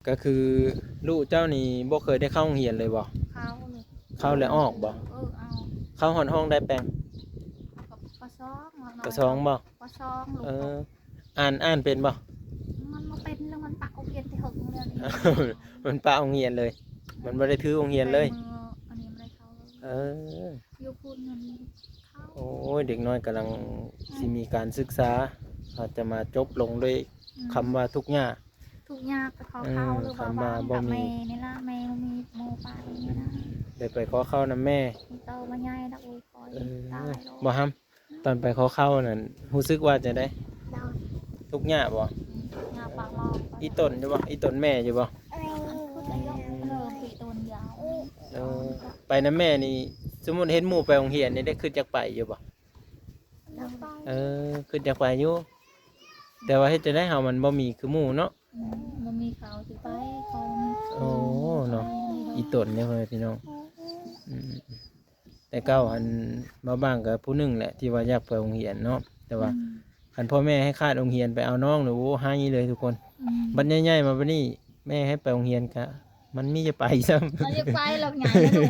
ກໍຄືລູກເຈົ້ານີ້ບໍ່ເຄີຍໄດ້ເຂົ້າໂຮງຮຽນເລີຍບໍ່? ເຂົ້າເລີຍ. ເຂົ້າແລ້ວອອກບໍ່? ເອີ ເອົາ. ເຂົ້າຮອດຫ້ອງໃດແປງ? ປ ປສອງເນາະ. ປສອງບໍ່? ປສອງ. ເອີ ອ່ານ ອ່ານເປັນບໍ່? ມັນບໍ່ເປັນແລ້ວ ມັນປະໂຮງຮຽນແຕ່ເຫິງແລ້ວນີ້. ມັນປະໂຮງຮຽນເລີຍ ມັນບໍ່ໄດ້ຖືໂຮງຮຽນເລີຍ. ອັນນີ້ບໍ່ໄດ້ເຂົ້າເລີຍ. ເອີ ຢູ່ພຸ້ນນັ້ນເຂົ້າ. ໂອ້ຍ ເດັກນ້ອຍກຳລັງ ອືມ ຊິມີການສຶກສາ ອາດຈະມາຈົບລົງດ້ວຍ ອືມ ຄຳວ່າທຸກຍາກ. ທຸກຍາກ ໄປຂໍເຂົ້າ ເອີ ຫຼືວ່າ ຄຳວ່າບໍ່ມີ ແມ່ນີ້ລະ ແມ່ບໍ່ມີໝູ່ໄປນີ້ນະ. ໄດ້ໄປຂໍເຂົ້ານຳແມ່ ມີໂຕມາໃຫຍ່ດອກ. ໂອ້ຍ ຂ້ອຍ ເອີ ຕາຍແລ້ວ. ບໍ່ຫຳ ຕອນໄປຂໍເຂົ້ານັ້ນ ຮູ້ສຶກວ່າຈັ່ງໃດ? ທຸກຍາກບໍ່? ອືມ ຍາກປາກໝອງ. ອີ່ຕົນຢູ່ບໍ່? ອີ່ຕົນແມ່ຢູ່ບໍ່? ເອີ ອີ່ຕົນຍາວ. ເອີ ໄປນຳແມ່ນີ້ ສົມມຸດເຫັນໝູ່ໄປໂຮງຮຽນນີ້ ໄດ້ຄິດຢາກໄປຢູ່ບໍ່? ເອີ ຄິດຢາກໄປຢູ່ ແຕ່ວ່າເຮັດຈັ່ງໃດເຮົາມັນບໍ່ມີຄືໝູ່ເນາະ. ອືມ ບໍ່ມີເຂົາຊິໄປ ເຂົາມີ ໂອ້ ເນາະ ອີ່ຕົນເດ້ ພໍ່ແມ່ພີ່ນ້ອງ. ອືມ ແຕ່ເກົ່າຫັ້ນ ບ່າວບາງກໍຜູ້ໜຶ່ງແຫຼະທີ່ວ່າຢາກໄປໂຮງຮຽນເນາະ ແຕ່ວ່າ ອືມ ຄັນພໍ່ແມ່ໃຫ້ຂາດໂຮງຮຽນໄປເອົານ້ອງນີ້ ໂອ້ ໄຫ້ເລີຍທຸກຄົນ. ອືມ ບັດໃຫຍ່ໆມາບັດນີ້ ແມ່ໃຫ້ໄປໂຮງຮຽນກະ ມັນມີຈະໄປຊ້ຳ. ມັນຢາກໄປດອກ ໃຫຍ່ແລ້ວ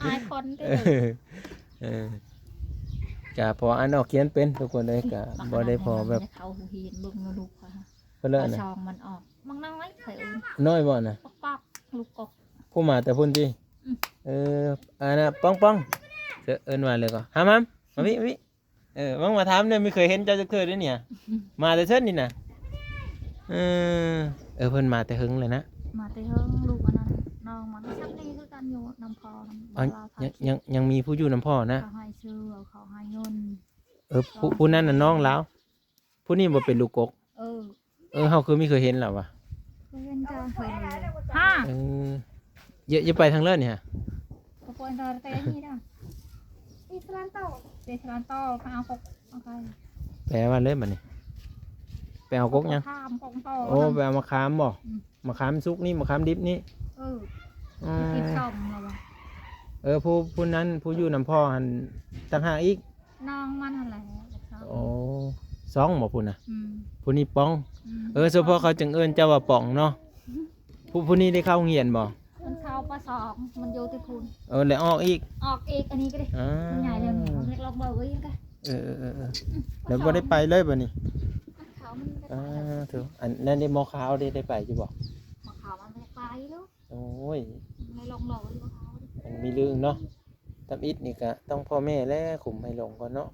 ອາຍຄົນຕິ. ເອີ ກະພໍອ່ານອອກຂຽນເປັນ ທຸກຄົນເອີຍ ກະບໍ່ໄດ້ພໍແບບ ເຂົ້າໂຮງຮຽນ ເບິ່ງລູກຂ້ອຍ ເພິ່ນເລີ້ນ ປສອງມັນອອກ ມັກນ້ອຍ ຂ້ອຍເອີ້ນ. ນ້ອຍບໍ່ນະ? ປອກໆ ລູກກອກ. ຜູ້ມາແຕ່ພຸ້ນຕິ? ອືມ ເອີ ອັນນະ ປອງໆ ເອີ້ນວ່າເລີຍກໍ ຫຳໆ ມາພີ້ ມາພີ້. ເອີ ເບິ່ງ ມາຖາມແດ່ ບໍ່ເຄີຍເຫັນເຈົ້າຈັກເທື່ອເດ້ນີ້ ມາແຕ່ເຊິ່ງນີ້ນະ. ເອີ ເອີ ເພິ່ນມາແຕ່ເຫິງແລ້ວນະ ມາແຕ່ເຫິງ. ລູກອັນນັ້ນ ນ້ອງມັນຊ້ຳນີ້ຄືກັນ ຢູ່ນຳພໍ່ນຳ ຍັງ ຍັງ ຍັງມີຜູ້ຢູ່ນຳພໍ່ນະ ເຂົາໃຫ້ເຊື່ອ ເຂົາໃຫ້ເງິນ. ເອີ ຜູ້ ຜູ້ນັ້ນນະນ້ອງລາວ ຜູ້ນີ້ບໍ່ເປັນລູກກົກ? ເອີ ເອີ ເຮົາຄືມີເຄີຍເຫັນລາວວະ? ເຄີຍເຫັນຈ້າ ເຄີຍເຫັນ. ຮະ ເອີ ຢ່າ ຢ່າໄປທາງເລີ້ນນີ້ຮະ ກໍປ່ວຍຕາແຕ່ນີ້ດາ ອີສລານໂຕ ເດສລານໂຕ ພາເອົາກົກ ເອົາໄປ ແປວ່າເລີຍບັດນີ້ ໄປເອົາກົກຫຍັງ? ມະຂາມ ກົກໂຕ. ໂອ້ ໄປເອົາມະຂາມບໍ່? ອືມ ມະຂາມສຸກນີ້ ມະຂາມດິບນີ້. ເອີ ອືມ ກິນສົ້ມແລ້ວບໍ່? ເອີ ຜູ້ ຜູ້ນັ້ນ ຜູ້ຢູ່ນຳພໍ່ຫັ້ນຕ່າງຫາກອີກ. ນ້ອງມັນຫັ້ນແຫຼະ. ໂອ້ ສອງບໍ່ຜູ້ນະ? ອືມ ຜູ້ນີ້ປອງ. ອືມ ເອີ ສະເພາະເຂົາຈຶ່ງເອີ້ນເຈົ້າວ່າປອງເນາະ. ຜູ້ ຜູ້ນີ້ໄດ້ເຂົ້າໂຮງຮຽນບໍ່? ມັນເຂົ້າ ປສອງ ມັນຢູ່ທີ່ພຸ້ນ. ເອີ ແລ້ວອອກອີກ? ອອກອີກ ອັນນີ້ກໍໄດ້ ອ່າ ມັນໃຫຍ່ແລ້ວນີ້ ເຮົາຢາກລອງເບິ່ງອີກກະ. ເອີ ເອີ ເອີ ເອີ ອືມ ແລ້ວບໍ່ໄດ້ໄປເລີຍບັດນີ້. ມັນເຂົ້າ ມັນໄດ້ໄປ ອ່າ ເຖິງ ອັນນັ້ນເດ້ ໝໍຂາວເດ້ ໄດ້ໄປຢູ່ບໍ່? ໝໍຂາວມັນບໍ່ໄດ້ໄປແລ້ວ. ໂອ້ຍ ມັນໄດ້ລອງເລີຍ ມັນມີເລື່ອງເນາະ ທຳອິດນີ້ກະຕ້ອງພໍ່ແມ່ແຫຼະຄຸມໃຫ້ລົງກ່ອນເນາະ.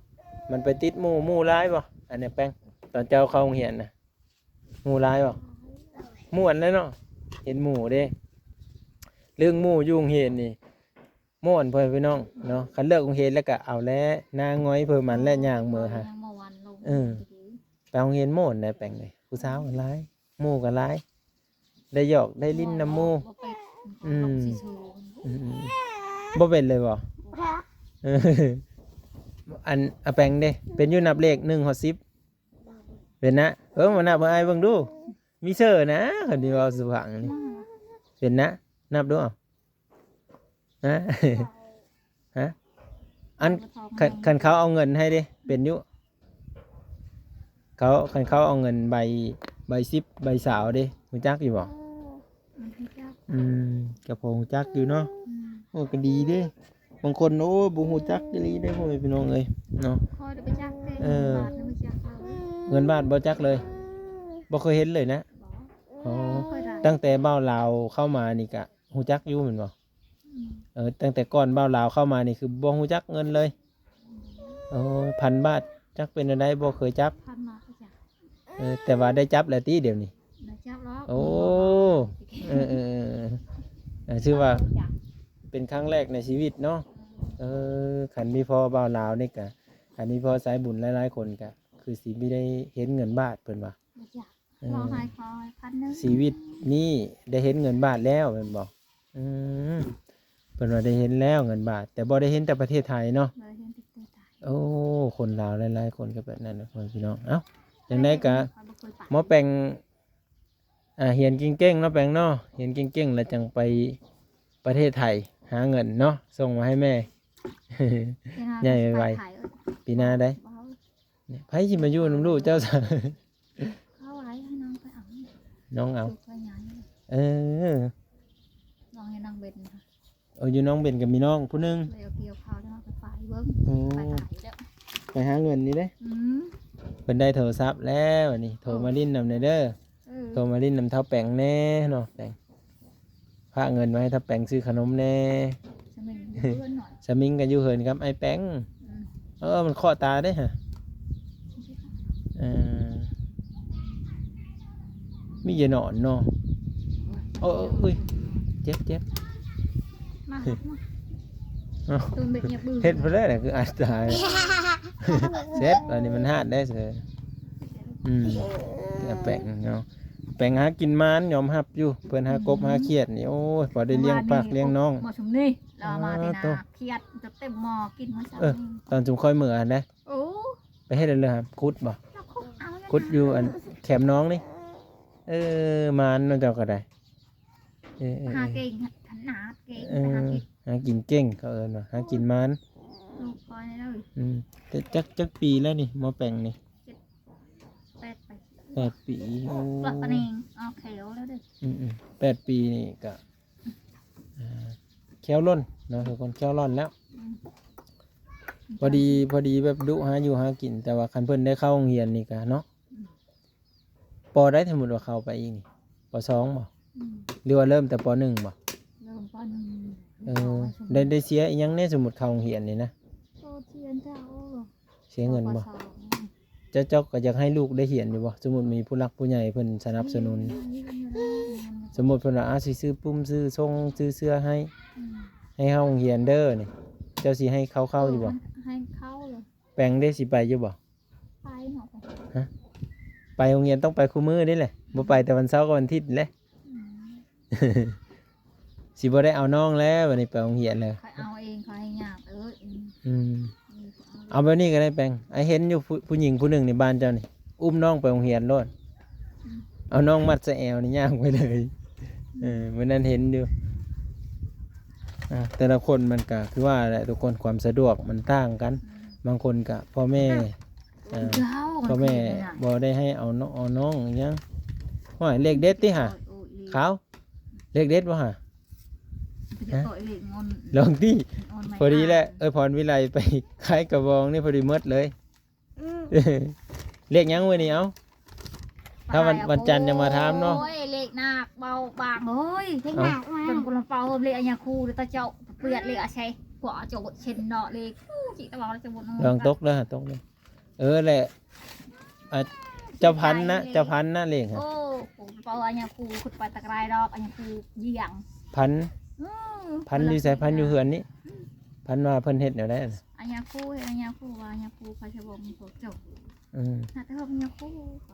ມັນໄປຕິດໝູ່ ໝູ່ຫຼາຍບໍ່? ອັນນີ້ແປງ ຕອນເຈົ້າເຂົ້າໂຮງຮຽນນະ ໝູ່ຫຼາຍບໍ່? ມ່ວນແຫຼະເນາະ ເຫັນໝູ່ເດ້. ເລື່ອງໝູ່ຢູ່ໂຮງຮຽນນີ້ມ່ວນ ພໍ່ແມ່ພີ່ນ້ອງເນາະ. ຄັນເລີກໂຮງຮຽນແລ້ວກະເອົາແຫຼະ ໜ້າຫງອຍເພີ່ມມັນແຫຼະ ຍ່າງເມືອຫາ. ເອີ ໄປໂຮງຮຽນມ່ວນໄດ໋ແປງເອີຍ ຜູ້ສາວກໍຫຼາຍ ໝູ່ກໍຫຼາຍ ໄດ້ຫຍອກໄດ້ຫຼິ້ນນຳໝູ່. ອືມ ອືມ ອືມ ບໍ່ເປັນເລີຍບໍ່? ເອີ ອັນ ອາແປງເດ້ ເປັນຢູ່ນັບເລກໜຶ່ງຮອດສິບ? ເປັນນະ. ເອີ ມານັບໃຫ້ອ້າຍເບິ່ງດູ ມີເຊີນະ ຄັນທີ່ເວົ້າສຸຟັງນີ້. ເປັນນະ ນັບດູ ເອົາ ຮະ ຮະ ອັນ ຄັນ ຄັນເຂົາເອົາເງິນໃຫ້ເດ້ ເປັນຢູ່? ເຂົາ ຄັນເຂົາເອົາເງິນໃບ ໃບສິບ ໃບຊາວເດ້ ຮູ້ຈັກຢູ່ບໍ່? ເອີ ມັນຮູ້ຈັກ. ອືມ ກໍພໍຮູ້ຈັກຢູ່ເນາະ. ອືມ ໂອ້ ກໍດີເດ້. ບາງຄົນ ໂອ້ ບໍ່ຮູ້ຈັກອີ່ຫຼີເດ້ ພໍ່ແມ່ພີ່ນ້ອງເອີຍເນາະ. ຂ້ອຍໄດ້ໄປຈັກເດ້ ເອີ ເງິນບາດບໍ່ຈັກເລີຍ. ເງິນບາດບໍ່ຈັກເລີຍ ບໍ່ເຄີຍເຫັນເລີຍນະ? ບໍ່ ອໍ ບໍ່ເຄີຍໄດ້. ຕັ້ງແຕ່ບ່າວລາວເຂົ້າມານີ້ກະຮູ້ຈັກຢູ່ແມ່ນບໍ່? ອືມ ເອີ ຕັ້ງແຕ່ກ່ອນບ່າວລາວເຂົ້າມານີ້ຄືບໍ່ຮູ້ຈັກເງິນເລີຍ. ອືມ ເອີ ພັນບາດ ຈັກເປັນແນວໃດ ບໍ່ເຄີຍຈັບ. ພັນບາດບໍ່ຈັກ. ເອີ ແຕ່ວ່າໄດ້ຈັບແລ້ວຕິດຽວນີ້? ໄດ້ຈັບແລ້ວ. ໂອ້ ເອີ ເອີ ເອີ ເອີ ຖືວ່າເປັນຄັ້ງແລກໃນຊີວິດເນາະ. ເອີ ເອີ ຄັນມີພໍ່ບ່າວລາວນີ້ກະ ຄັນມີພໍ່ສາຍບຸນຫຼາຍໆຄົນກະ ຄືຊິມີໄດ້ເຫັນເງິນບາດເພິ່ນວ່າ. ບໍ່ຈັກ. ເອີ ເວົ້າໃຫ້ຂ້ອຍພັນໜຶ່ງ ຊີວິດນີ້ໄດ້ເຫັນເງິນບາດແລ້ວແມ່ນບໍ່? ອືມ ເພິ່ນວ່າໄດ້ເຫັນແລ້ວເງິນບາດ ແຕ່ບໍ່ໄດ້ເຫັນແຕ່ປະເທດໄທເນາະ. ບໍ່ໄດ້ເຫັນແຕ່ປະເທດໄທ. ໂອ້ ຄົນລາວຫຼາຍໆຄົນກໍແບບນັ້ນນະ ພໍ່ແມ່ພີ່ນ້ອງ. ເອົ້າ ຈັ່ງໃດກໍ ຂ້ອຍບໍ່ເຄີຍໄປ ໝໍແປງ ອ່າ ຮຽນເກັ່ງໆເນາະແປງເນາະ ຮຽນເກັ່ງໆແລ້ວຈັ່ງໄປປະເທດໄທຫາເງິນເນາະ ສົ່ງມາໃຫ້ແມ່. ປີໜ້າ ໃຫຍ່ໄວໆ ໄປໄທເອີຍ ປີໜ້າໃດ໋. ບໍ່ ນີ້ ໃຜຊິມາຢູ່ນຳລູກເຈົ້າຊະ? ເຂົາໄວ້ໃຫ້ນ້ອງໄປເອົາ ນ້ອງເອົາ ໄປຍ້າຍ. ເອີ ນ້ອງໃຫ້ນາງເບັນ ເອີ ຢູ່ໜອງເບັນກໍມີນ້ອງຜູ້ໜຶ່ງ ແລ້ວກ່ຽວເຂົ້າແລ້ວກໍໄປເບິ່ງ ໂອ້ ໄປຫາຢູ່ແລ້ວ ໄປຫາເງິນນີ້ເດ້ ອືມ ເພິ່ນໄດ້ໂທລະສັບແລ້ວ ອັນນີ້ໂທມາຫຼິ້ນນຳແດ່ເດີ ເອີ ໂທມາຫຼິ້ນນຳທ້າວແປງແດ່ເນາະ ແປງ ພາເງິນມາໃຫ້ທ້າວແປງຊື້ຂະໜົມແດ່ ສະມິງຢູ່ເຮືອນໜ້ອຍ ສະມິງກໍຢູ່ເຮືອນກັບອ້າຍແປງ ອືມ ເອີ ມັນເຄາະຕາເດ້ຫະ ເອີ ມີຢ່ານອນເນາະ ໂອ້ຍ ເຈັບໆ ມາ ເອົາ ໂຕເບັດຫຍັງບຶ້ງ ເຮັດເພິ່ນແລ້ວນະ ຄືອາຍຕາຍ ເຊັດ ອັນນີ້ມັນຮາດໄດ້ເສີ ອືມ ແປງເນາະ ແປງຫາກິນມານຍອມຮັບຢູ່ ເພິ່ນຫາກົບຫາຂຽດນີ້ ໂອ້ຍ ພໍໄດ້ລ້ຽງປາກລ້ຽງນ້ອງ ບໍ່ຊຸມນີ້ ລາວມາແຕ່ນາ ຂຽດຈົນເຕັມໝໍ້ກິນມື້ເຊົ້າ ເອີ ນີ້ ຕອນຊຸມຂ້ອຍເມືອຫັ້ນເດ້ ໂອ້ ໄປເຮັດອັນເລີຫະ ຂຸດບໍ່ ຂຸດຢູ່ອັນແຄມໜອງນີ້ ເອີ ມານເນາະເຈົ້າກໍໄດ້ ເອີ ເອີ ຫາເກັ່ງ ຂະໜາດເກັ່ງ ເອີ ຫາກິນ ຫາກິນເກັ່ງ ເຂົາເອີ້ນວ່າຫາກິນມານ ລູກຂ້ອຍເລີຍ ອືມ ແຕ່ຈັກ ຈັກປີແລ້ວນີ້ ໝໍ້ແປງນີ້ ເຈັດ ແປດປີ ແປດປີ ໂອ້ ປະປະເນັງ ອອກແຂວແລ້ວເດ້ ອືມໆ ແປດປີນີ້ກໍ ອ່າ ແຂ້ວຫຼົ່ນເນາະ ທຸກຄົນ ແຂ້ວລ່ອນແລ້ວ ອືມ ພໍດີ ພໍດີແບບດຸຫາຢູ່ຫາກິນ ແຕ່ວ່າຄັນເພິ່ນໄດ້ເຂົ້າໂຮງຮຽນນີ້ກະເນາະ ອືມ ປໍໃດ ສົມມຸດວ່າເຂົ້າໄປອີກນີ້ ປໍສອງບໍ່? ອືມ ຫຼືວ່າເລີ່ມແຕ່ປໍໜຶ່ງບໍ່? ເລີ່ມປໍໜຶ່ງ ເອີ ໄດ້ ໄດ້ເສຍອີ່ຫຍັງແດ່ ສົມມຸດເຂົ້າໂຮງຮຽນນີ້ນະ? ໂຕຮຽນເຈົ້າ ເສຍເງິນບໍ່? ປ.ສອງ ເຈົ້າ ເຈົ້າກໍຢາກໃຫ້ລູກໄດ້ຮຽນຢູ່ບໍ່? ສົມມຸດມີຜູ້ຫຼັກຜູ້ໃຫຍ່ເພິ່ນສະໜັບສະໜູນ ມີ ມີຢູ່ແລ້ວ ສົມມຸດເພິ່ນວ່າ ອາ ຊິຊື້ປຸ້ມ ຊື້ຊົງ ຊື້ເສື້ອໃຫ້ ອືມ ໃຫ້ເຂົ້າໂຮງຮຽນເດີນີ້ ເຈົ້າຊິໃຫ້ເຂົາເຂົ້າຢູ່ບໍ່? ໂອ້ ມັນໃຫ້ເຂົ້າເລີຍ ແປງເດ້ ຊິໄປຢູ່ບໍ່? ໄປເນາະ ຮະ? ໄປໂຮງຮຽນຕ້ອງໄປຄູ່ມື້ເດ້ແຫຼະ ອືມ ບໍ່ໄປແຕ່ວັນເສົາກັບວັນອາທິດແຫຼະ ອືມ ຊິບໍ່ໄດ້ເອົານ້ອງແລ້ວ ບັດນີ້ໄປໂຮງຮຽນແລ້ວ ຂ້ອຍເອົາເອງ ຂ້ອຍໃຫ້ຍາກເອີຍ ອືມ ອືມ ເອົາແບບນີ້ກໍໄດ້ແປງ ອ້າຍເຫັນຢູ່ ຜູ້ ຜູ້ຍິງຜູ້ໜຶ່ງໃນບ້ານເຈົ້ານີ້ ອຸ້ມນ້ອງໄປໂຮງຮຽນໂລດ ອືມ ເອົານ້ອງມັດໃສ່ແອວນີ້ຍ່າງໄປເລີຍ ເອີ ມື້ນັ້ນເຫັນຢູ່ ອ່າ ແຕ່ລະຄົນມັນກໍຄືວ່າແຫຼະທຸກຄົນ ຄວາມສະດວກມັນຕ່າງກັນ ອືມ ບາງຄົນກໍພໍ່ແມ່ ເອີ ເຈົ້າ ພໍ່ແມ່ບໍ່ໄດ້ໃຫ້ເອົານ້ອງ ເອົານ້ອງອີ່ຫຍັງ ໂອ້ຍ ເລກເດັດຕິຫາ ໂອ້ຍ ຂາວ ເລກເດັດບໍ່ຫາ? ຢາກເກາະເລກງອນ ລອງຕິ ງອນໄມ້ ພໍດີແຫຼະ ເອີຍ ພອນວິໄລໄປຂາຍກະບອງນີ້ພໍດີໝົດເລີຍ ອືມ ເລກຫຍັງມື້ນີ້ ເອົ້າ ຖ້າວັນ ວັນຈັນຈັ່ງມາຖາມເນາະ ໂອ້ຍ ເລກໜັກເບົາບາງ ໂອ້ຍ ເລກໜັກ ເອົ້າ ມາ ເປັນຄົນລະເປົາ ເລກອາຍາຄູ ເລກຕາເຈົ້າ ປຽດ ເລກອາໄຊ ກວ່າເຈົ້າເຊັນເນາະ ເລກ ອູ້ ຈິຕະເບົາ ເຈົ້າບໍ່ນອນ ລອງຕົກເດີ ຕົກເດີ ເອີ ແຫຼະ ອ່າ ເຈົ້າພັນນະ ເຈົ້າພັນນະເລກ ໂອ້ ເປົ່າອາຍາຄູ ຂຸດໄປຕະກະໄລດອກ ອາຍາຄູຢ້ຽງ ພັນ ອືມ ພັນຢູ່ໃສ? ພັນຢູ່ເຮືອນນີ້ ອືມ ພັນວ່າເພິ່ນເຮັດແນວໃດ? ອາຍາຄູ ເຮັດອາຍາຄູ ວ່າອາຍາຄູ ພະຊະວົງ ພວກເຈົ້າ ອືມ ໜ້າຈະເຮັດອາຍາຄູ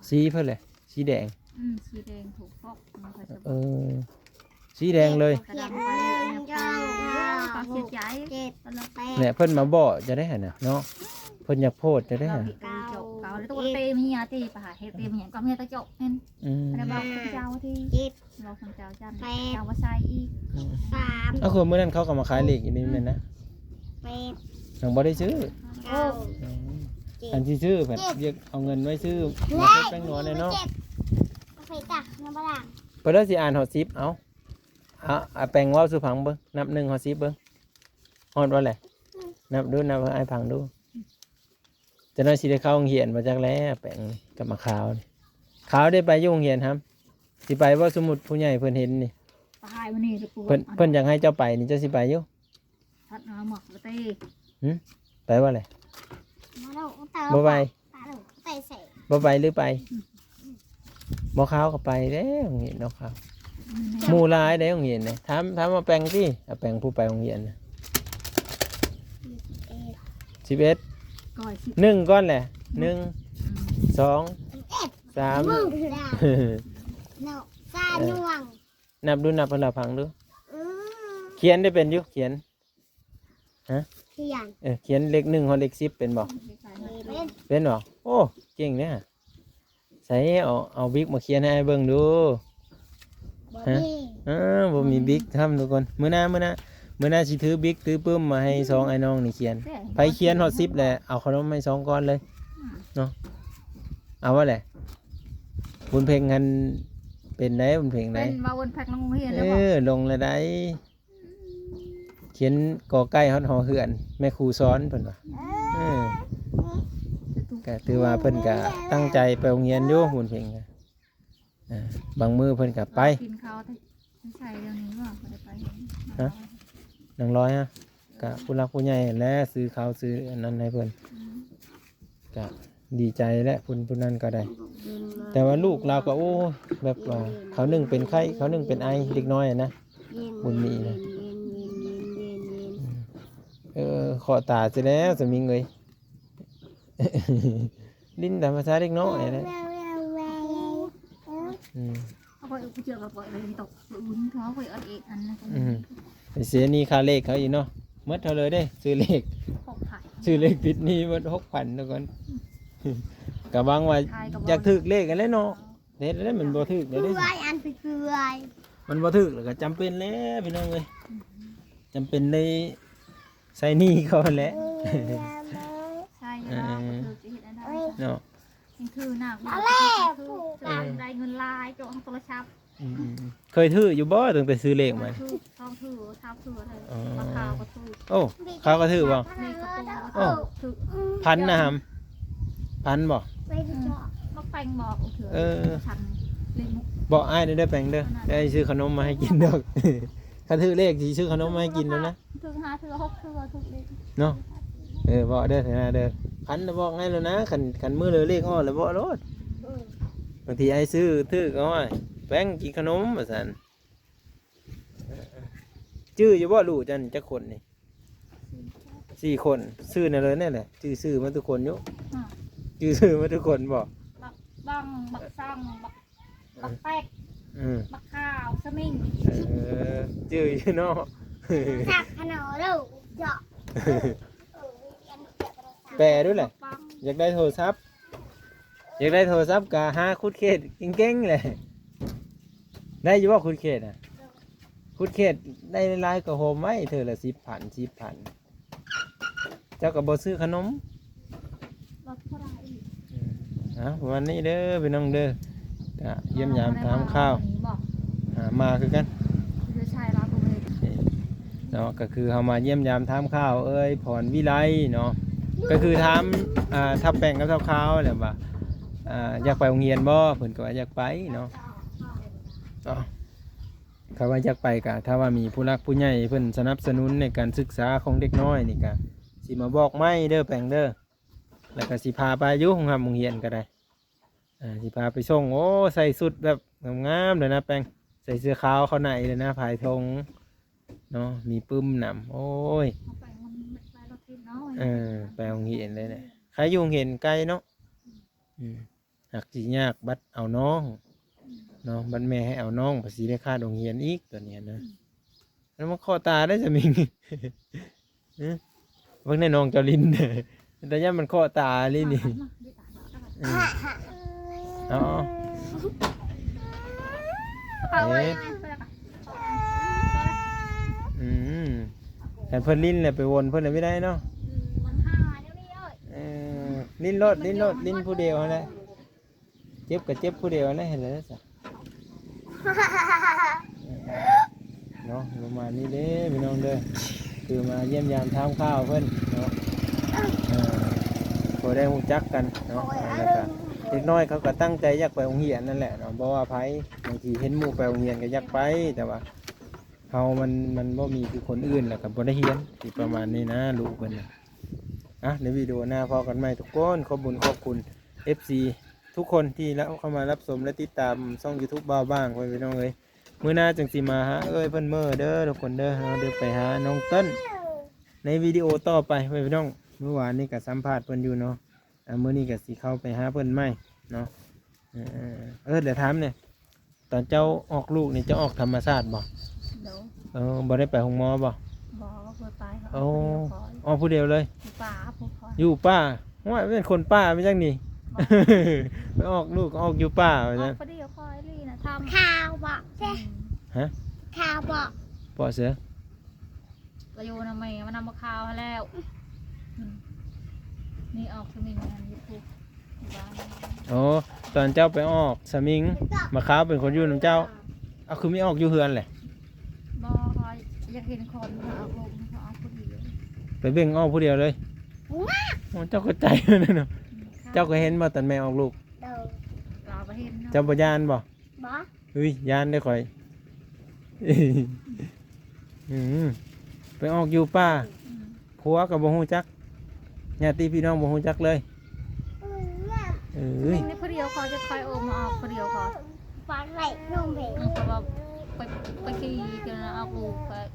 ສີເພິ່ນແຫຼະ ສີແດງ ອືມ ສີແດງ ຖືກຟອກ ພະຊະວົງ ເອີ ສີແດງເລີຍ ຂຽນເງິນຈອງເອົາ ເສຍໃຈ ເຈັດ ແຫຼະ ເພິ່ນມາບອກຈະໄດ້ຫັ້ນນະເນາະ ເພິ່ນຢາກໂພດຈະໄດ້ຫັ້ນ ເກົ້າ ເກົ້າ ແລ້ວຕົວເຕເມຍຕິ ປະຫາເຮັດເຕເມຍ ກໍເມຍຕາເຈາະແມ່ນ ອືມ ແລ້ວບອກເຈົ້າຕິ ເຈັດ ບອກເຈົ້າຈັ່ງ ແປດ ເຈົ້າບໍ່ໃສ່ອີກ ສາມ ເອົາ ຄືມື້ນັ້ນເຂົາກໍມາຂາຍເລກຢູ່ນີ້ແມ່ນນະ ແປດ ຍັງບໍ່ໄດ້ຊື້ ເກົ້າ ອືມ ເຈັດ ອັນຊິຊື້ເພິ່ນ ເຈັດ ຢາກເອົາເງິນໄວ້ຊື້ ແລ້ວ ມາຊື້ແປ້ງນົວແດ່ເນາະ ເຈັດ ໂອເຄຈ້ະ ຍັງບໍ່ລ້າງ ເພິ່ນເລີຍຊິອ່ານຮອດສິບ ເອົາ ເອົາ ເອົາແປງເວົ້າສູ່ຟັງເບິ່ງ ນັບໜຶ່ງຮອດສິບເບິ່ງ ຮອດບໍ່ແຫຼະ? ອືມ ນັບດູ ນັບໃຫ້ອ້າຍຟັງດູ ຈັກໜ້ອຍຊິໄດ້ເຂົ້າໂຮງຮຽນບໍ່ຈັກແລ້ວ ແປງກັບມາຂາວນີ້ ຂາວໄດ້ໄປຢູ່ໂຮງຮຽນຫຳ? ຊິໄປບໍ່? ສົມມຸດຜູ້ໃຫຍ່ເພິ່ນເຫັນນີ້ ປາຍມື້ນີ້ ເພິ່ນ ເພິ່ນຢາກໃຫ້ເຈົ້າໄປນີ້ ເຈົ້າຊິໄປຢູ່? ພັດເອົາໝວກມາເຕະ ຫຶ? ໄປບໍ່ແຫຼະ? ບໍ່ໄປ ໄປໃສ? ບໍ່ໄປຫຼືໄປ? ອືມ ບໍ່ຂາວກໍໄປເດ້ ໂຮງຮຽນເນາະ ຂາວ ອືມ ໝູ່ຫຼາຍເດ້ໂຮງຮຽນນະ ຖາມ ຖາມວ່າແປງຕິ ອາແປງຜູ້ໄປໂຮງຮຽນນະ ສິບເອັດ ສິບເອັດ ໜຶ່ງກ່ອນແຫຼະ ໜຶ່ງ ອືມ ສອງ ສາມ ເນາະ ສາ ເອີ ໜ່ວງ ນັບດູ ນັບໃຫ້ລາວຟັງດູ ອືມ ຂຽນໄດ້ເປັນຢູ່ ຂຽນ ຮະ? ຂຽນ ເອີ ຂຽນເລກໜຶ່ງຮອດເລກສິບເປັນບໍ່? ເປັນ ເປັນບໍ່? ໂອ້ ເກັ່ງເດ້ ໃສ ເອົາ ເອົາບິກມາຂຽນໃຫ້ອ້າຍເບິ່ງດູ ບໍ່ມີ ຮະ? ເອີ ບໍ່ມີ ບໍ່ມີບິກທຳທຸກຄົນ ມື້ໜ້າ ມື້ໜ້າ ມື້ໜ້າຊິຖືບິກຖືປຶ້ມມາໃຫ້ສອງອ້າຍນ້ອງນີ້ຂຽນ ໃຜຂຽນຮອດສິບແຫຼະ ເອົາຂະໜົມໃຫ້ສອງກ້ອນເລີຍ ອືມ ເນາະ ເອົາວ່າແຫຼະ ບຸນເພັງຫັ້ນ ເປັນໄດ໋ ບຸນເພັງໄດ໋ ເປັນວ່າວັນແພັກນຳໂຮງຮຽນແລ້ວບໍ່? ເອີ ລົງແລ້ວໄດ໋ ຂຽນ ກ ໄກ່ ຮອດ ຫ ເຮືອນ ແມ່ຄູສອນເພິ່ນວ່າ. ເອີ ກະຖືວ່າເພິ່ນກະຕັ້ງໃຈໄປໂຮງຮຽນຢູ່ ບຸນເພັງ. ເອີ ບາງມື້ເພິ່ນກໍໄປ ກິນເຂົ້າ ໃສ່ດຽວນີ້ບໍ່ ບໍ່ໄດ້ໄປ. ຮະ? ນາງລອຍຮະ? ກະຜູ້ຫຼັກຜູ້ໃຫຍ່ຫັ້ນແຫຼະ ຊື້ເຂົ້າຊື້ອັນນັ້ນໃຫ້ເພິ່ນ. ອືມ ກະດີໃຈແຫຼະ ຜູ້ ຜູ້ນັ້ນກໍໄດ້. ແຕ່ວ່າລູກລາວກໍ ໂອ້ ແບບວ່າ ເຂົາໜຶ່ງເປັນໄຂ້ ເຂົາໜຶ່ງເປັນໄອ ເດັກນ້ອຍນະ ບຸນມີນະ. ເອີ ເຄາະຕາຊິແລ້ວ ສະມິງເອີຍ. ຫຼິ້ນຕາມພາສາເດັກນ້ອຍແຫຼະ. ອືມ ເອົາໄວ້ເອົາເຊືອກ ເອົາໄວ້ເອົາຕົກ ເອົາໄວ້ເອົາເອກອັນນັ້ນ. ອືມ ໄປເສຍໜີ້ຄ່າເລກເຂົາອີກເນາະ ໝົດເທົ່າເລີຍເດ້ ຊື້ເລກ ຫົກພັນ ຊື້ເລກຕິດໜີ້ໝົດຫົກພັນທຸກຄົນ. ກະຫວັງວ່າຢາກຖືກເລກຫັ້ນແຫຼະເນາະ. ເຮັດແລ້ວມັນບໍ່ຖືກແລ້ວເດ້ ມັນບໍ່ຖືກແລ້ວກໍຈຳເປັນແຫຼະພີ່ນ້ອງເອີຍ ຈຳເປັນໄດ້ໃຊ້ໜີ້ເຂົາຫັ້ນແຫຼະ. ໃຊ້ຢູ່ແລ້ວ ເອີ ບໍ່ຖືກຈະເຮັດອັນໃດເນາະ ຍັງຖືໜັກຢູ່ ໄດ້ເງິນຫຼາຍ ເຈາະທາງໂທລະສັບ. ອືມ ເຄີຍຖືຢູ່ບໍ່ ຕັ້ງແຕ່ຊື້ເລກມາ? ຖື ສອງຖື ສາມຖືແລ້ວ ອໍ ມາຄາວກໍຖື. ໂອ້ ຄາວກໍຖືບໍ່? ເລກກະໂຕກໍຖື ໂອ້ ຖື ພັນນະຫຳ ພັນບໍ່? ເອີ ມາແປງບອກເທື່ອ ເອີ ພັນເລກມຸກ ບອກອ້າຍແດ່ເດີແປງເດີ ອ້າຍຊິຊື້ຂະໜົມມາໃຫ້ກິນດອກ. ຄັນຖືເລກຊິຊື້ຂະໜົມມາໃຫ້ກິນໂລດນະ ຖືຫ້າເທື່ອຫົກເທື່ອຖືເລກເນາະ. ເອີ ບອກເດີ ເດີ ພັນນະບອກອ້າຍໂລດນະ ຄັນ ຄັນມື້ເລີເລກອອກແລ້ວບອກໂລດ. ເອີ ບາງທີອ້າຍຊື້ຖືກ ໂອ້ຍ ແປງກິນຂະໜົມວ່າຊັ້ນ. ຈື່ຢູ່ບໍ່ ລູກເຈົ້ານີ້ຈັກຄົນນີ້? ສີ່ຄົນ ຊື່ແນວເລີຍແນ່ແຫຼະ ຈື່ຊື່ໝົດທຸກຄົນຢູ່. ອືມ ຈື່ຊື່ໝົດທຸກຄົນບໍ່? ບັກບັງ ບັກຊັງ ບັກ ບັກແປັກ ອືມ ບັກຂາວ ສະມິງ. ເອີ ຈື່ຢູ່ເນາະ ຈັກຂະໜໍໂລດເຈາະ. ແປດູແຫຼະ ບັກບັງ ຢາກໄດ້ໂທລະສັບ ຢາກໄດ້ໂທລະສັບກະຫາຂຸດເຂດເກັ່ງໆແຫຼະ. ໄດ້ຢູ່ບໍ່ຂຸດເຂດນະ? ຂຸດເຂດໄດ້ຫຼາຍກໍໂຮມໄວ້ເທື່ອລະສິບພັນ ສິບພັນ ເຈົ້າກໍບໍ່ຊື້ຂະໜົມ. ອືມ ເອົາ ປະມານນີ້ເດີພີ່ນ້ອງເດີ ກະຢ້ຽມຢາມຖາມຂ່າວ ຫາມາຄືກັນ ເນາະ ກໍຄືເຮົາມາຢ້ຽມຢາມຖາມຂ່າວເອື້ອຍພອນວິໄລເນາະ ກໍຄືຖາມ ອ່າ ທັບແປງກັບທັບຂ່າວແຫຼະວ່າ ອ່າ ຢາກໄປໂຮງຮຽນບໍ່ ເພິ່ນກໍວ່າຢາກໄປເນາະ. ເນາະ ຄັນວ່າຢາກໄປກໍຖ້າວ່າມີຜູ້ຫຼັກຜູ້ໃຫຍ່ເພິ່ນສະໜັບສະໜູນໃນການສຶກສາຂອງເດັກນ້ອຍນີ້ ກໍຊິມາບອກໃໝ່ເດີແປງເດີ ແລ້ວກໍຊິພາໄປຢູ່ໂຮງຮຳໂຮງຮຽນກໍໄດ້. ອ່າ ຊິພາໄປສົ່ງ ໂອ້ ໃສ່ຊຸດແບບງາມໆເລີຍນະແປງ ໃສ່ເສື້ອຂາວເຂົ້າໃນເລີຍນະ ພາຍທົ່ງເນາະ ມີປຶ້ມນຳ. ໂອ້ຍ ເຮົາໄປໂຮງຮຽນ ໄປໂຮງຮຽນເລີຍແຫຼະ ໃຄຢູ່ໂຮງຮຽນໄກເນາະ. ອືມ ຫາກຊິຍາກບັດເອົານ້ອງເນາະ ບັດແມ່ໃຫ້ເອົານ້ອງ ບັດຊິໄດ້ຂາດໂຮງຮຽນອີກ ຕອນນີ້ນະ. ອືມ ແລ້ວມັນເຄາະຕາໄດ້ສະມິງ ເບິ່ງແນ່ນ້ອງເຈົ້າຫຼິ້ນ ແຕ່ຢ້ານມັນເຄາະຕາລີ້ນີ້. ເອົາ ເອົາ ອືມ ຄັນເພິ່ນຫຼິ້ນແລ້ວໄປວົນເພິ່ນລະບໍ່ໄດ້ເນາະ. ເອີ ຫຼິ້ນໂລດ ຫຼິ້ນໂລດ ຫຼິ້ນຜູ້ດຽວຫັ້ນແຫຼະ. ເຈັບກໍເຈັບຜູ້ດຽວແຫຼະ ເຮັດແລ້ວຊະ ເນາະ. ປະມານນີ້ເດ້ພີ່ນ້ອງເດີ ຄືມາຢ້ຽມຢາມຖາມຂ່າວເພິ່ນເນາະ ເອີ ພໍໄດ້ຮູ້ຈັກກັນເນາະ. ແລ້ວກໍເດັກນ້ອຍເຂົາກໍຕັ້ງໃຈຢາກໄປໂຮງຮຽນນັ້ນແຫຼະເນາະ ບໍ່ວ່າໃຜ ບາງທີເຫັນໝູ່ໄປໂຮງຮຽນກໍຢາກໄປ ແຕ່ວ່າເຮົາມັນ ມັນບໍ່ມີຄືຄົນອື່ນ ແລ້ວກໍບໍ່ໄດ້ຮຽນ ຊິປະມານນີ້ນະ ລູກເພິ່ນນະ. ອ່ະ ໃນວິດີໂອໜ້າພໍ້ກັນໃໝ່ທຸກຄົນ ຂອບບຸນຂອບຄຸນ ເອັຟຊີ ທຸກຄົນທີ່ເຂົ້າມາຮັບຊົມ ແລະ ຕິດຕາມຊ່ອງຢູທູບບ່າວບາງ ພໍ່ແມ່ພີ່ນ້ອງເອີຍ. ມື້ໜ້າຈຶ່ງຊິມາຫາເອື້ອຍເພິ່ນເມີເດີທຸກຄົນເດີ. ເຮົາໄດ້ໄປຫານ້ອງເຕີນໃນວິດີໂອຕໍ່ໄປ ພໍ່ແມ່ພີ່ນ້ອງ. ມື້ວານນີ້ກໍສຳພາດເພິ່ນຢູ່ເນາະ ອ່າ ມື້ນີ້ກໍຊິເຂົ້າໄປຫາເພິ່ນໃໝ່ເນາະ. ເອີ ເອີ ແລ້ວຖາມແດ່ ຕອນເຈົ້າອອກລູກນີ້ ເຈົ້າອອກທຳມະຊາດບໍ່? ໂດຍ. ເອີ ບໍ່ໄດ້ໄປໂຮງໝໍບໍ່? ບໍ່ ບໍ່ເຄີຍໄປ. ໂອ້ ອອກຜູ້ດຽວເລີຍ? ຢູ່ປ່າ. ຢູ່ປ່າ? ໂອ້ຍ ເປັນຄົນປ່າແມ່ນຫຍັງນີ້? ບໍ່ ໄປອອກລູກອອກຢູ່ປ່າວ່າຊັ້ນ. ອອກຜູ້ດຽວ ຂ້ອຍນີ້ນະ ທຳຂ່າວບໍ່? ຮະ? ຂ່າວບໍ່? ບໍ່ເສືອ ກໍຢູ່ນຳແມ່ ມານຳບໍ່ຂ່າວຫັ້ນແລ້ວ. ອືມ ນີ້ອອກສະມິງອັນຢູທູບ ຢູ່ບ້ານ ໂອ້ ຕອນເຈົ້າໄປອອກສະໝິງ ບັກຂາວເປັນຄົນຢູ່ນຳເຈົ້າ. ເອົາ ຄືມີອອກຢູ່ເຮືອນແຫຼະ? ບໍ່ ຂ້ອຍຢາກເຫັນຄົນ ຂ້ອຍອອກລູກ ຂ້ອຍອອກຜູ້ດຽວ ໄປເບິ່ງອອກຜູ້ດຽວເລີຍ. ໂອ້ ເຈົ້າກໍໃຈເນາະ. ອືມ ເຈົ້າກໍເຫັນບໍ່ຕອນແມ່ອອກລູກ? ໂດຍ ລາວບໍ່ເຫັນເນາະ. ເຈົ້າບໍ່ຢ້ານບໍ່? ບໍ່. ເຮີ້ຍ ຢ້ານເດ້ຂ້ອຍ. ອືມ ໄປອອກຢູ່ປ່າ ອືມ ຜົວກໍບໍ່ຮູ້ຈັກ ຍາດຕິພີ່ນ້ອງບໍ່ຮູ້ຈັກເລີຍ. ເອີຍ ນີ້ຜູ້ດຽວ ຂ້ອຍຈະຄ່ອຍໂອມມາອອກຜູ້ດຽວ ຂ້ອຍ ປານໄຫຼລົງເພ ເອີ ຂ້ອຍວ່າໄປ ໄປຂີ່ຈົນອອກລູກ ຂ້ອຍ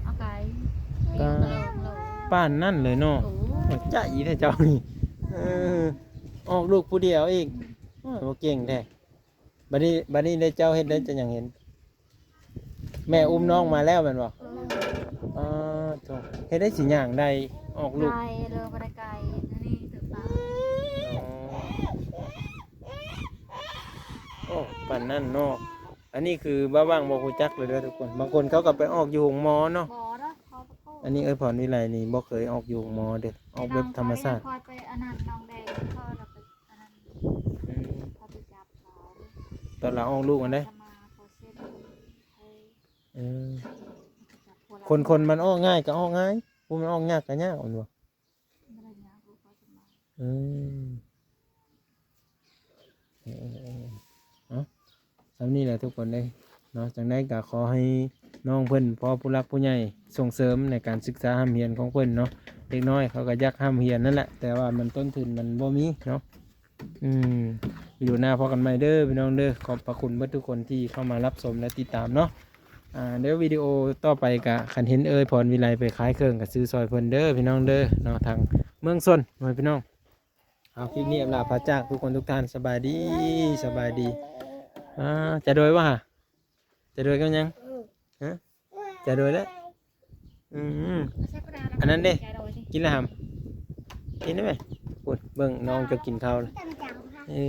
ເອົາໄກ ປານນັ້ນເລີຍເນາະ. ໂອ້ ໃຈແທ້ເຈົ້ານີ້. ເອີ ອອກລູກຜູ້ດຽວອີກ. ໂອ້ຍ ບໍ່ເກັ່ງແທ້. ບັດນີ້ ບັດນີ້ໄດ້ເຈົ້າເຮັດໄດ້ ເຈົ້າຫຍັງເຫັນ? ແມ່ອຸ້ມນ້ອງມາແລ້ວແມ່ນບໍ່? ເອີ ອໍ ໂທ້ ເຮັດໄດ້ຊິຍ່າງໄດ້ອອກລູກ ໄກເດີ ບໍ່ໄດ້ໄກ ອັນນີ້ຖືກປາ. ອໍ ໂອ້ ປານນັ້ນເນາະ. ອັນນີ້ຄືບ່າວຫວ່າງບໍ່ຮູ້ຈັກເລີຍເດີທຸກຄົນ ບາງຄົນເຂົາກໍໄປອອກຢູ່ໂຮງໝໍເນາະ. ບໍ່ເດີ ອັນນີ້ເອື້ອຍພອນວິໄລນີ້ບໍ່ເຄີຍອອກຢູ່ໂຮງໝໍເດີ ອອກແບບທຳມະຊາດ. ນ້ອງໄປ ນ້ອງໄປອັນນັ້ນ ນ້ອງແດງ ເຂົາລະໄປອັນນັ້ນ ອືມ ເຂົາໄປຈັບ ຕອນລາວອອກລູກຫັ້ນເດ້ ເອີ ເອີ ຄົນ ຄົນມັນອອກງ່າຍກໍອອກງ່າຍ ຜູ້ມັນອອກຍາກກໍຍາກ ແມ່ນບໍ່? ອືມ ເອີ ເອີ ເອີ ເອົາ ສ່ຳນີ້ແຫຼະທຸກຄົນເອີຍເນາະ. ຈັ່ງໃດກໍຂໍໃຫ້ນ້ອງເພິ່ນ ພໍຜູ້ຫຼັກຜູ້ໃຫຍ່ສົ່ງເສີມໃນການສຶກສາຮ່ຳຮຽນຂອງເພິ່ນເນາະ. ເດັກນ້ອຍເຂົາກໍຢາກຮ່ຳຮຽນນັ້ນແຫຼະ ແຕ່ວ່າມັນ ຕົ້ນທຶນມັນບໍ່ມີເນາະ. ອືມ ວິດີໂອໜ້າພໍ້ກັນໃໝ່ເດີພີ່ນ້ອງເດີ. ຂອບພະຄຸນເບິດທຸກຄົນທີ່ເຂົ້າມາຮັບຊົມ ແລະ ຕິດຕາມເນາະ. ອ່າ ໃນວິດີໂອຕໍ່ໄປກະ ຄັນເຫັນເອື້ອຍພອນວິໄລໄປຂາຍເຄື່ອງກະຊື້ຊ່ອຍເພິ່ນເດີພີ່ນ້ອງເດີເນາະ ທາງເມືອງຊົນເນາະພີ່ນ້ອງ. ເອົາ ຄລິບນີ້ອຳລາພາຈາກທຸກຄົນທຸກທ່ານ ສະບາຍດີ ສະບາຍດີ. ອ່າ ຈະໂດຍວ່າ ຈະໂດຍກັບຫຍັງ? ຮະ? ຈະໂດຍແລ້ວ. ອືມ ອັນນັ້ນເດ້ ກິນແລ້ວຫຳ ກິນໄດ້ໄໝ? ພຸ້ນ ເບິ່ງນ້ອງຈະກິນເຂົ້າແລ້ວ ເອີ.